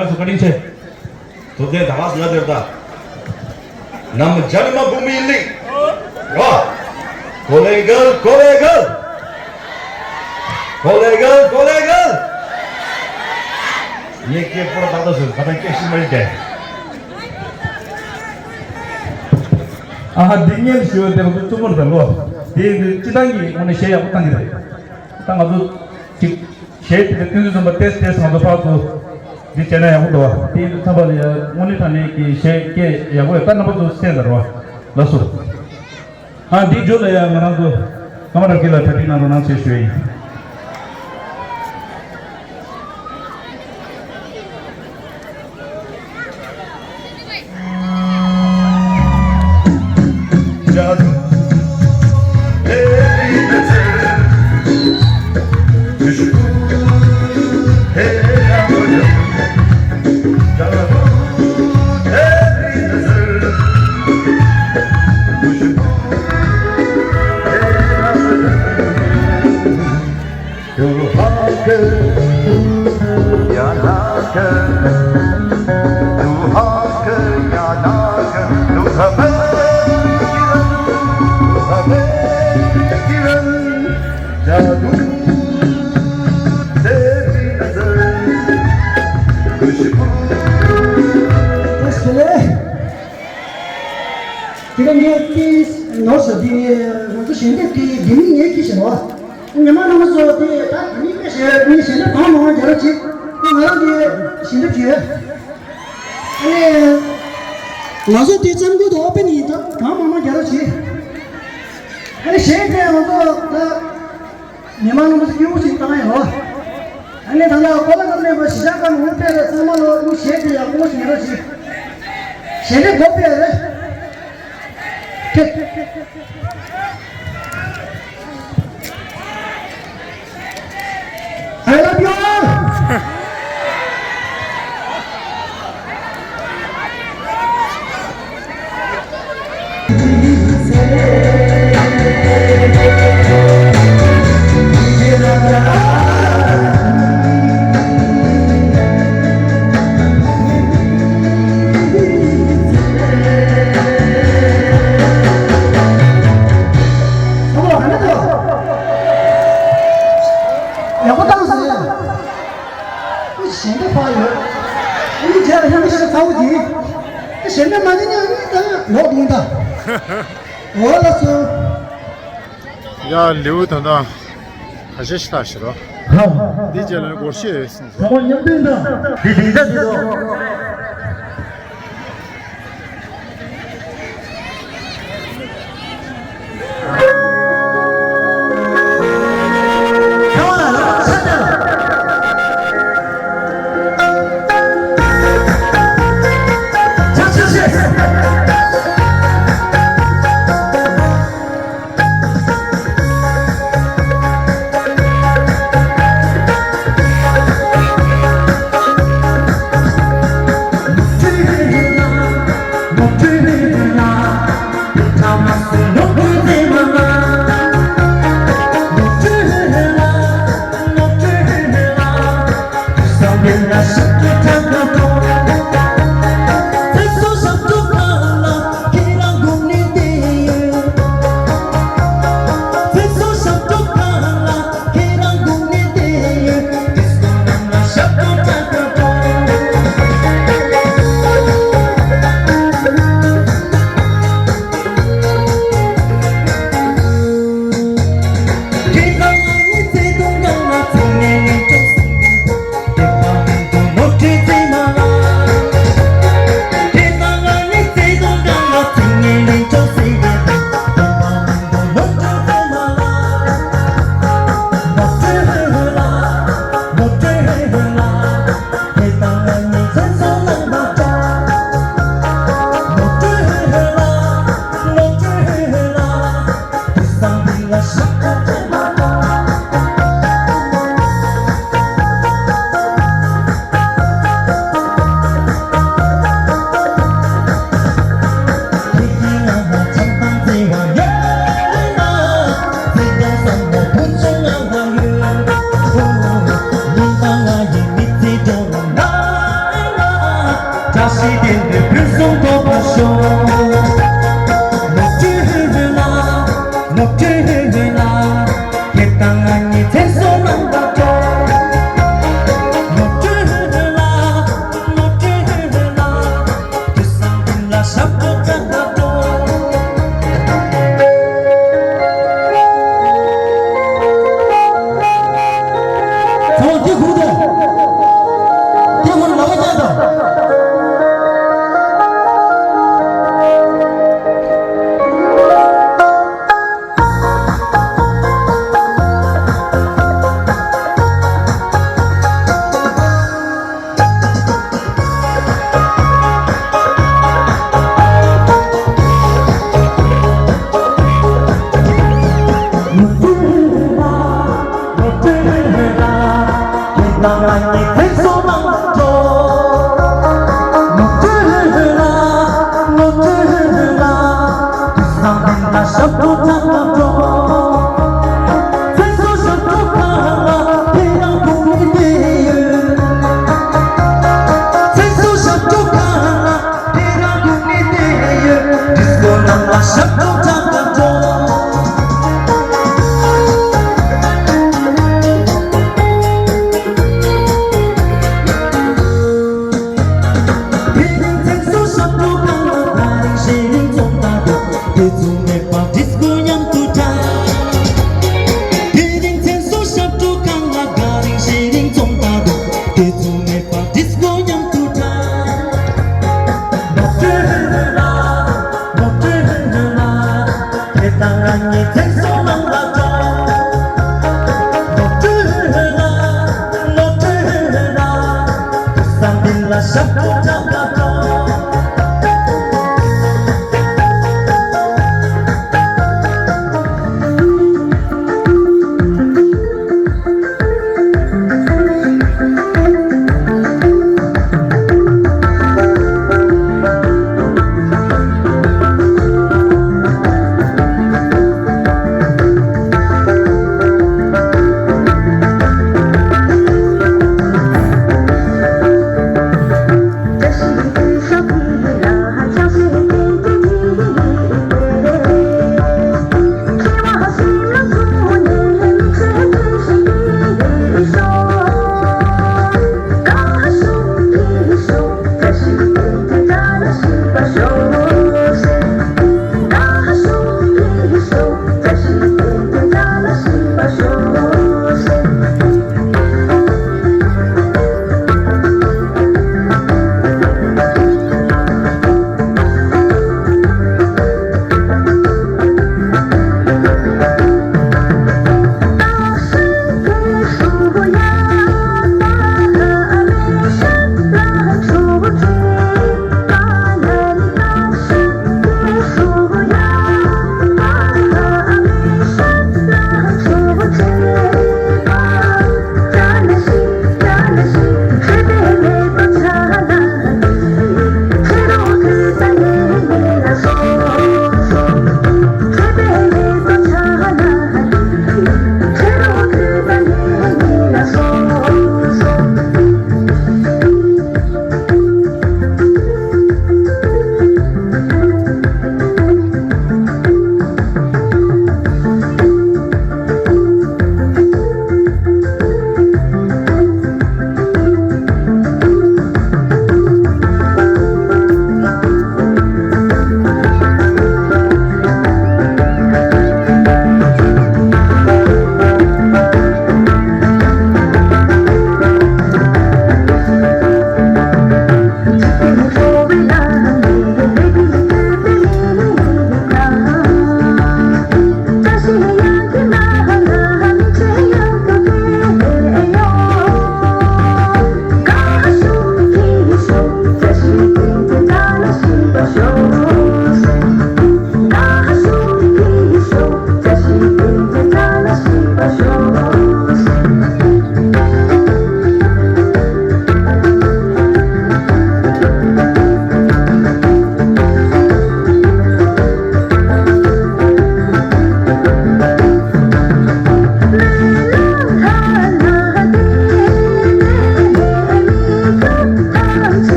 ང་ཚོ་བཀའ་དྲིན་ཆེ། ཐུབ་བསྟན་ད་ག་ཟེར་དེར་ད། ནམ་ཇ་ནི་མ་བུ་མི་ལི། རོ། གོ་ལེ་གལ་གོ་ལེ་གལ། གོ་ལེ་གལ་གོ་ལེ་གལ། ངས་སྐད་པོར་ད་ད་ཟེར་ད་ད་སྐད་ཤི་མ་ཡི་དེ། ཨ་ཧ། འདི་སྙན་ཞུ་བ་དེ་ང་ཚོ་བཙུན་མོར་དང་ལོ། དེ་སྤྱི་བཏང་གི་ངོས་ནས་གཞས་ཡག་པོ་བཏང་གི་རེད། ད་ང་ཚོ་ཅིག་གཞས་དེ་ཀུན་གཟིགས་ཚོན་པ་ཏེས་ཏེས་ང་ཚོ་ཕར་ཚུར་འདི་བྱས་ན་ཡག་པོ་འདུག་བ། དེ་ཚན་པ་ལ་ཡ་དངོས་གནས་དྲང་གནས་ཀྱི་གཞས་སྐད་ཡག་པོ་ཡོད། ད་རྣམ་པ་ཚོ་གསན་དང་རོགས། ལགས་སོ། ཨ་འདི་མཇུག་ལ་ཡ་ང་རང་ཚོ་ཀརྨ་རབ་རྒྱས་ལ་གྲ་སྒྲིག་གནང་རོགས་གནང་ཞེས་ཞུ་ཡ་ཡིན། དེ་ལ་ངས་ཏིས་ནོར་སོ་དེ་ང་ཚོ་ཞལ་འདེབས་དེ་དེ་མིན་ངས་ཀྱིས་ཞེས་པ། ཉི་མ་རྣམ་པ་ཚོ་དེ་ད་དེ་མིན་དཔེ་ཞེས་ངས་ཞལ་འདེབས་གང་མང་མང་རྒྱག་རོགས་བྱེད། ང་རང་གིས་ཞལ་འདེབས་བྱོས། ཨ་ནི་ང་ཚོ་དེ་ཙམ་དགོས་དོ་དཔེ་ནི་ད་གང་མང་མང་རྒྱག་རོགས་བྱེད། ཨ་ནི་གཞས་དེ་ང་ཚོ་ད། ཉི་མ་རྣམ་པ་ཚོ་སྐྱིད་པོ་ཞིག་བཏང་ཡོད། ཨ་ནི་ད་ལྟ་གོ་ལ་ཀ་མེད་པ་གཞིས་ཆགས་ཁག་ནང་ཕེབས་པའི་ཚང་མ་ལོ་ཨ་ནི་གཞས་དེ་ཡག་པོ་ཞིག་ཡོད་ཅིག་གཞས་དེ་གོ་ཕེབས་རེད། I love you all. ཡག་པོ་བཏང་སོང་ཡ། ཨུ་གཞན་པ་ཕར་ཡོད། ཨུ་ནི་རྒྱ་ལ་ཡང་ཤ་ཚ་བོ་གྱིས། ཨུ་གཞན་པ་མ་ནི་ནི་ཨུ་ནི་ད་ལོག་འདུག་ད། འོ་ལགས་སོ། ཡ་ལེའུ་ད་ལྟ་ཁ་ཤས་ཤི་ཐག་ཤི་རོ། འདི་རྗེས་ལ་སྒོར་གཞས་ཡོད་སྲིད་འདུག་ཚང་མ་མཉམ་འདུས་ད། འདི་འདི་འདྲ་འདི་འདྲ།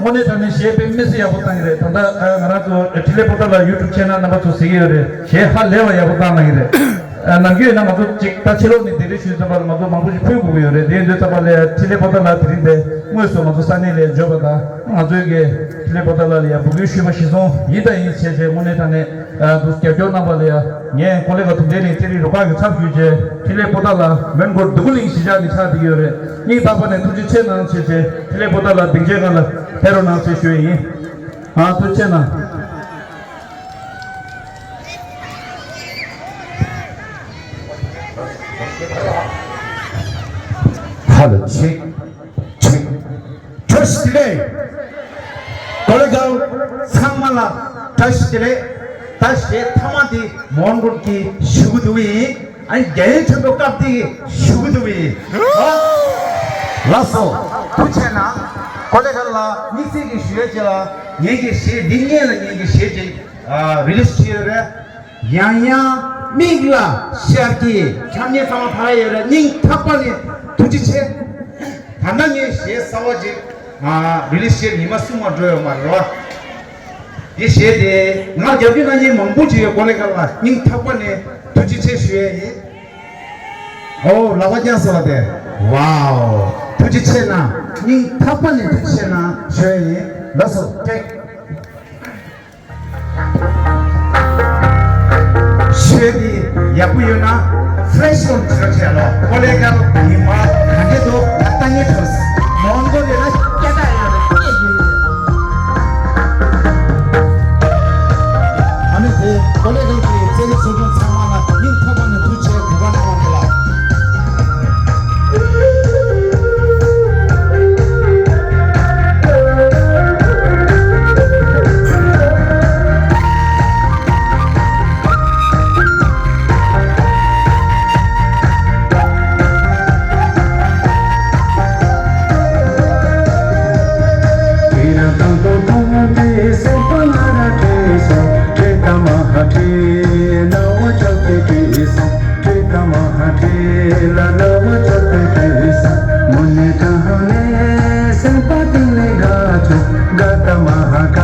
དངོས་གནས་དྲང་གནས་གཞས་དཔེ་མི་སྲིད་ཡག་པོ་བཏང་གི་རེད། ད་ལྟ་ཨ་ང་རང་ཚོ་འཕྲིན་ལས་པོ་ཏཱ་ལ་ཡུ་ཊུབ་ཆེ་ནལ་རྣམ་པ་ཚོ་གཟིགས་ཀྱི་ཡོད་རེད། གཞས་ཧ་ལས་པ་ཡག་པོ་བཏང་གནང་གི་རེད། ཨ་ནམ་རྒྱུན་ཡིན་ན་ང་ཚོ་གཅིག་ད་ཕྱི་ལོགས་ནས་ལྡེབས་རིས་ཞུས་ཙམ་པ་ལ་ང་ཚོ་མང་པོ་ཞིག་ཕུལ་དགོས་ཀྱི་ཡོད་རེད། དེ་ཡིན་དུས་ཙམ་པ་ལ་འཕྲིན་ལས་པོ་ཏཱ་ལ་དེ་རིང་འདི་དངོས་སུ་ང་ཚོ་ས་གནས་ལ་འབྱོར་བ་དང་ང་ཚོའི་གི་འཕྲིན་ལས་པོ་ཏཱ་ལ་ལ་ཡང་འབོད་སྐུལ་ཞུས་པ་གཞིར་བཟུང་ཡིན་དང་ཡིན་བྱས་བྱས་དངོས་གནས་དྲང་གནས་ཨ་འདུག་རྒྱབ་སྐྱོར་གནང་བ་ལ་ཡང་ངས་ཀོ་ལེ་ག་དུམ་བདེ་ནས་ཏི་རི་རུ་ཁག་གི་ཚབ་ཞུས་བྱས་འཕྲིན་ལས་པོ་ཏཱ་ལ་མོན་གྷོ་འདུ་ཁུ་གླིང་གཞིས་ཆགས་ནས་ཕྱག་བསྡད་ཀྱི་ཡོད་རེད། སྙིང་ཐག་པ་ནས་ཐུགས་རྗེ་ཆེ་གནང་བྱས་བྱས་འཕྲིན་ལས་པོ་ཏཱ་ལ་སྡིངས་ཆའི་སྒང་ལ་ཕེབས་རོགས་གནང་ཞེས་ཞུ་ཡི་ཡིན། ཨ་ཐུགས་རྗེ་ཆེ་གནང་། ཧ་ལོ་ཆེ། ཆེ། བཀྲ་ཤིས་བདེ་ལེགས། ཀོ་ལེ་གལ་ཚང་མ་ལ་བཀྲ་ཤིས་བདེ་ལེགས། ད་གཞས་མཐའ་མ་དེ་མོན་གྷོ་གིས་ཞུ་གི་འདུག་ཡིན། ཨ་ནི་རྒྱལ་ཡོངས་ཆེན་པོ་སྐབས་དེ་ཞུ་གི་འདུག་ཡིན། ཨ། ལགས་སོ། ཐུགས་རྗེ་ཆེ་གནང་། ཀོ་ལེ་གལ་ལ་དམིགས་བསལ་གྱི་ཞུ་ཡས་ཅིག་ལ་ངེད་ཀྱི་གཞས་འདི་སྔོན་ལ་ངེད་ཀྱི་གཞས་ཅིག་ཨ་རི་ལིས་བྱས་ཡོད་རེད། ཡང་ཡང་མིག་ལ་ཤར་གྱི་འཁྲབ་མཁན་ཚང་མ་ཕ་ཡོད་རེད། སྙིང་ཐག་པ་ནས་ཐུགས་རྗེ་ཆེ། ད་ལྟ་ངས་གཞས་གསར་བ་ཅིག་ཨ་རི་ལིས་བྱས་ཉི་མ་གསུམ་མ་འགྲོ་ཡོད་མ་རེད་བ། དེ་གཞས་དེ་ང་རྒྱབ་སྐྱོར་གནང་མཁན་མང་པོ་ཅིག་ཡོད། ཀོ་ལེ་གལ་ལ་སྙིང་ཐག་པ་ནས་ཐུགས་རྗེ་ཆེ་ཞུ་ཡས་ཡིན། ཨོ་ལག་པ་བརྐྱངས་སོང་བ་དེ། ཝའོ། ཐུགས་རྗེ་ཆེ་གནང་། སྙིང་ཐག་པ་ནས་ཐུགས་རྗེ་ཆེ་གནང་ཞུ་ཡས་ཡིན། ལགས་སོ་ཐེག་ཤོས་དེ་ཡག་པོ་ཡོད་ན་ཕི་རེ་ཤི་ཡོང་དུས་ཆ་ལོ། ཀོ་ལེ་གལ་ཉི་མ་ག་འདྲ་འདུག་ད་ལྟ་ངས་ཐོས། མོན་གྷོ་ལ་ཡིན་ན་སྐད་གྲགས་ཡོད་རེད། སྐད་ཡོད་རེད། ཨ་ནི་དེ་ཀོ་ལེ་གལ་གྱི་རྩེད་མོ་ཚོགས་ཆུང་ཚང་མ་ལ་སྙིང་ཐག་པ་ནས་ཐུགས་རྗེ་ཆེ་གུས་པ་གནང་བ་རེད་ལགས། ཁྲིད་ལ་རྣ་བ་གཅོད་པའི་དུས་སུ། མུ་ནས་གང་ནས་སེམས་པ་གཏིང་ནས་དགའ་བྱུང་། ག་ད་མ་ཧཱ་ཀ་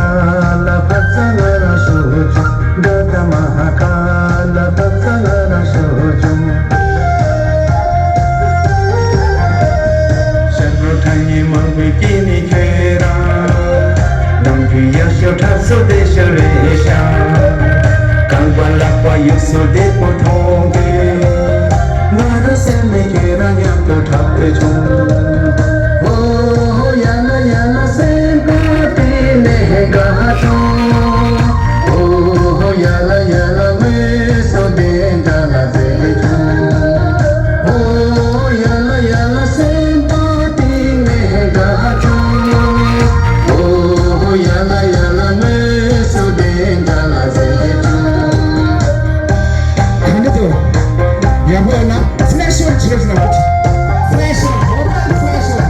ལ་ཕར་ཙམ་ང་རང་ཤོར་བྱུང་། ག་ད་མ་ཧཱ་ཀ་ལ་ཕར་ཙམ་ང་རང་ཤོར་བྱུང་། ཤར་གྲོལ་ཁྲ་ཉི་མང་པོའི་དཀྱིལ་ནས་ཁྱེད་རང་། ནམ་རྒྱུན་ཡག་ཤོས་འཁྲབ་སོ་བདེ་ཤོས་རེད་ཤག་རྐང་པ་ལག་པ་གཡུག་སོ་བདེ་པོ་མཐོང་དུས། ང་རང་སེམས་ནས་ཁྱེད་རང་མཉམ་དུ་འཁྲབ་སྟེ་བྱུང་། ཨོ་ཧོ་ཡ་ལ་ཡ་ལ་སེམས་པ་གཏིང་ནས་དགའ་བྱུང་། ཨོ་ཧོ་ཡ་ལ་ཡ་ལ་ངུ་སོ་བདེ་འདྲ་ལ་མཛེས་བྱུང་། ཨོ་ཧོ་ཡ་ལ་ཡ་ལ་སེམས་པ་གཏིང་ནས་དགའ་བྱུང་། ཨོ་ཧོ་ཡ་ལ་ཡ་ལ་ངུ་སོ་བདེ་འདྲ་ལ་མཛེས་བྱུང་། ག་འདྲ་འདུག་ཡག་པོ་ཡོད་ན་flash on བྱེད་ཟེར་བ། Flash on, mobile flash on.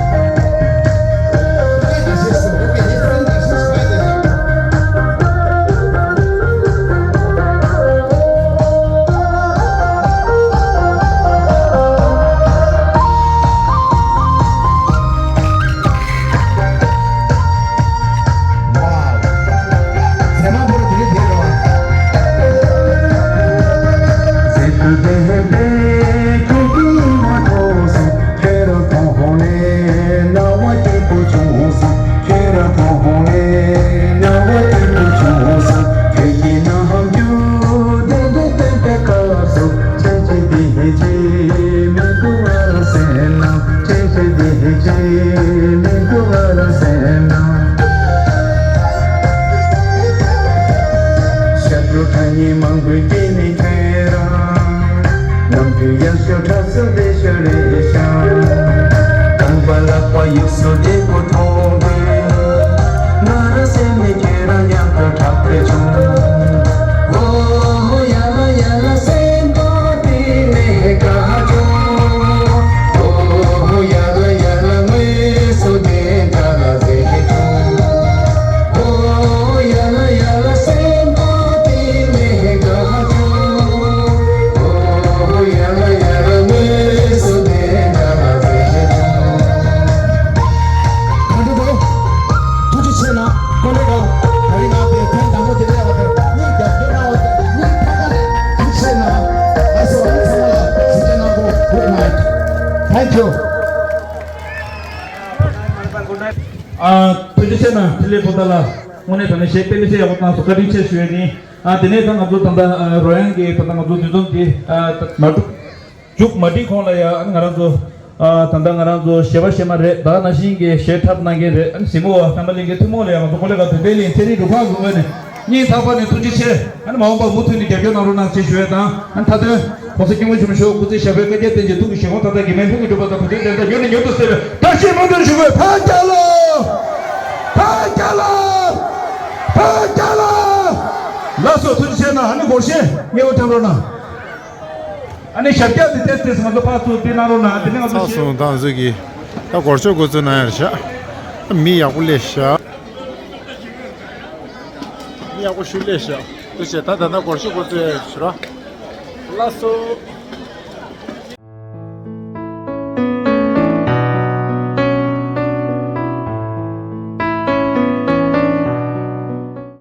ཁྱེད་ཀྱི་ནམ་རྒྱུན་བདེ་བདེ་བསྟན་པའི་སྐབས་སུ། ཁྱེད་ཀྱི་བདེ་སྐྱིད་མི་འདུག་ང་རང་སེམས་ནང་། ཁྱེད་ཀྱི་བདེ་སྐྱིད་མི་འདུག་ང་རང་སེམས་ནང་། ཤར་གྲོལ་ཁྲ་ཉི་མང་པོའི་དཀྱིལ་ནས་ཁྱེད་རང་། ནམ་རྒྱུན་ཡག་ཤོས་འཁྲབ་སོ་བདེ་ཤོས་རེད་ཤག་རྐང་པ་ལག་པ་གཡུག་སོ་བདེ་པོ་མཐོང་དུས། ང་རང་སེམས་ནས་ཁྱེད་རང་མཉམ་དུ་འཁྲབ་སྟེ་བྱུང་། ཨོ་ཧོ་ཡ་ལ་ཡ་ལ་སེམས་པ་གཏིང་ནས་དགའ་བྱུང་། ཨོ་ཧོ་ཡ་ལ་ཡ་ལ་ངུ་སོ་བདེ་འདྲ་ལ་མཛེས་བྱུང་། ཨོ་ཧོ་ཡ་ལ་ཡ་ལ་སེམས་པ་གཏིང་ནས་དགའ་བྱུང་། ཨོ་ཧོ་ཡ་ལ་ཡ་ལ་ངུ་སོ་བདེ་འདྲ་ལ་མཛེས་བྱུང་། ག་འདྲ་འདུག་ཐུགས་རྗེ་ཆེ་གནང་། ཀོ་ལེ་རོ། ད་རིང་ང་དེ་ཐེངས་དང་པོ་དེ་སླེབས་པ་དེ་སྙིང་རྒྱབ་སྐྱོར་གནང་བ་དེ་སྙིང་ཐག་པ་ནས་ཐུགས་རྗེ་ཆེ་གནང་། ལགས་སོ། ཨ་ནི་ཚང་མ་ལ་གཟིགས་རྒྱབ་གནང་གོ། Good night. Thank you. ཨ། ཐུགས་རྗེ་ཆེ་གནང་། འཕྲིན་ལས་པོ་ཏཱ་ལ། དངོས་གནས་དྲང་གནས་གཞས་དཔེ་མི་སྲིད་ཡག་པོ་བཏང་སོང་། བཀའ་དྲིན་ཆེ་ཞུ་ཡས་ཡིན། ཨ། དེ་ནས་ད་ང་ཚོ་ད་ལྟ་ཨ་རོལ་དབྱངས་ཀྱི་ད་ལྟ་ང་ཚོ་འདུ་འཛོམས་འདི་ཨ་ད་མ་གྲུབ། མཇུག་མ་སྒྲིལ་གོང་ལ་ཡ། ཨ་ནི་ང་རང་ཚོ་ཨ་ད་ལྟ་ང་རང་ཚོ་གཞས་པ་གཞས་མ་རེད། ད་ག་ནང་བཞིན་གྱི་གཞས་འཁྲབ་གནང་མཁན་རེད། ཨ་ནི་གཟིགས་མོ་བ་བསྟན་པ་གླིང་གི་ཐུན་མོང་ལ་ཡ་ང་ཚོ་ཀོ་ལེ་ག་དོན་ལྡན་གླིང་ཚན་རིག་རུ་ཁག་གི་ངོས་ནས་སྙིང་ཐག་པ་ནས་ཐུགས་རྗེ་ཆེ། ཨ་ནི་མ་འོངས་པར་མུ་མཐུད་ནས་རྒྱབ་སྐྱོར་གནང་རོགས་གནང་ཞེས་ཞུ་ཡས་དང་། ཨ་ནི་མཐའ་དོན་༸གོང་ས་༸སྐྱབས་མགོན་ཆེན་པོ་མཆོག་སྐུ་ཚེ་ཞབས་པད་བསྐལ་བརྒྱར་བརྟན་ཅིང་། ཐུགས་ཀྱི་བཞེད་དགོངས་མཐའ་དག་གི་མན་ལྷུན་གྱིས་གྲུབ་པ་དང་། བུ་ཚེ་བརྟན་ཅིང་མྱུར་དུ་གསལ་བའི་ཕ་རྒྱལ་ལོ། ཕ་རྒྱལ་ལོ། ཕ་རྒྱལ་ལོ། ལགས་སོ། ཐུགས་རྗེ་ཆེ་གནང་། ཨ་ནི་སྒོར་གཞས་མཉེས་པོ་འཁྲབ་རོགས་གནང་། ཨ་ནི་ཞབས་བཀྱག་དེ་ཏེས་ཏེས་ང་ཚོ་ཕར་ཚུར་སྤེལ་གནང་རོགས་གནང་། དེ་ནས་ང་ཚོ་ཚར་སོང་། ད་ང་ཚོ་གི་ད་སྒོར་གཞས་འགོ་འཛུགས་གནང་ཡར་བཞག་མི་ཡག་པོ་སླེབས་ཤག་མི་ཡག་པོ་ཞིག་སླེབས་ཤག་ཐུགས་རྗེ་ཆེ། ད་ད་ལྟ་སྒོར་གཞས་འགོ་འཛུགས་ཡར་བཞག་ལགས་སོ།